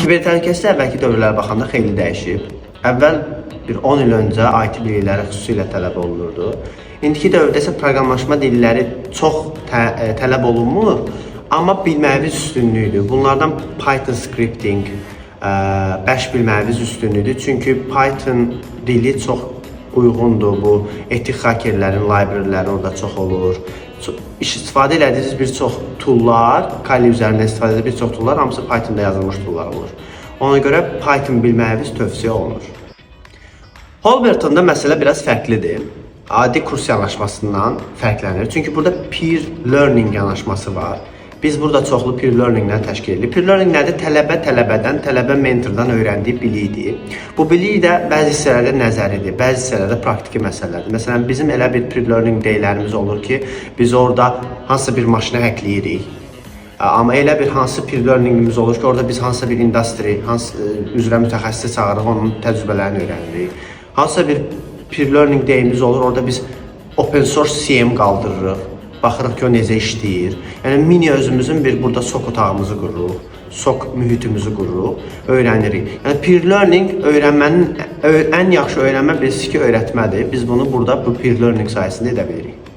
Kiber təhlükəsizlik əvvəlki dövrlərə baxanda xeyli dəyişib. Əvvəl bir 10 il öncə IT bilikləri xüsusilə tələb olunurdu. İndiki dövrdə isə proqramlaşma dilləri çox tələb olunmur, amma bilməyiniz üstünlüyüdür. Bunlardan Python scripting, Bash bilməyiniz üstünlüyüdür. Çünki Python dili çox uyğundur bu etik hakerlərin libraryləri orada çox olur. İstifadə elədiyiniz bir çox toollar, Kali üzərində istifadə edilən bir çox toollar hamısı Pythonda yazılmış toollar olur. Ona görə Python bilməyiniz tövsiyə olunur. Holbertonda məsələ biraz fərqlidir. Adi kurs yanaşmasından fərqlənir. Çünki burada peer learning yanaşması var. Biz burada çoxlu peer learning-lə təşkil edirik. Peer learning nədir? Tələbə tələbədən, tələbə mentordan öyrəndiyi bilikdir. Bu bilik də bəzi hissələrdə nəzəridir, bəzi hissələrdə praktiki məsələlərdir. Məsələn, bizim elə bir peer learning day-lərimiz olur ki, biz orada hansısa bir maşını hackləyirik. Amma elə bir hansı peer learningimiz olur ki, orada biz hansısa bir industry, hansı üzrə mütəxəssisi çağırırıq, onun təcrübələrini öyrənirik. Hansısa bir peer learning day'imiz olur, orada biz open source SIEM qaldırırıq. Baxırıq ki, o necə işləyir. Yəni mini özümüzün bir burada SOC otağımızı qururuq, SOC mühitimizi qururuq, öyrənirik. Yəni peer learning öyrənmənin ən yaxşı öyrənmə bilirsiniz ki, öyrətmədir. Biz bunu burada bu peer learning sayəsində edə bilirik.